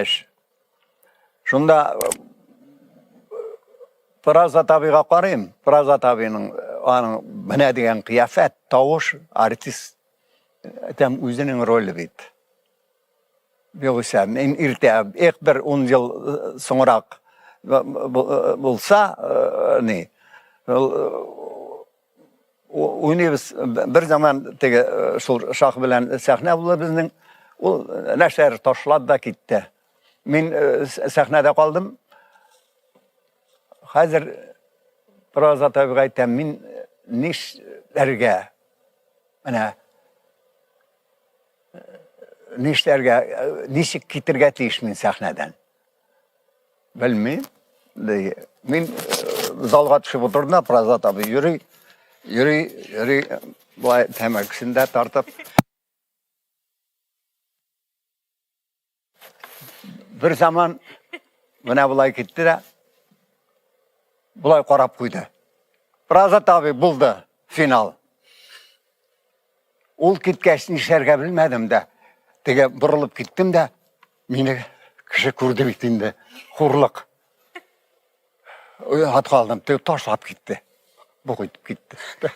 Эш. Шунда Фразат абыйга карыйм. Фразат абыйның аның менә дигән кыяфәт, тавыш, артист әйтәм, үзенең роле бит. Югыйсә, мин иртә, эх, бер 10 ел соңрак булса, ни, Уйныйбыз. Бер заман теге шул шах белән сәхнә булды безнең. Ул нәрсәләр ташлады да китте. Мин сәхнәдә калдым. Хәзер Роза табига әйтәм, мин нишләргә? Менә нишләргә, ничек китергә тиеш мин сәхнәдән? Белмим. Ди. Мин э, залга төшеп утырдым да, Празат абый йөри, йөри, йөри, болай тәмәкесен дә тартып. Бер заман менә болай китте дә, болай карап куйды. Празат абый булды, финал. Ул киткәч нишләргә белмәдем дә. Теге борылып киттем дә, мине кеше күрде бит инде. Хурлык. Оят калдым, теге ташлап китте. Бук итеп китте.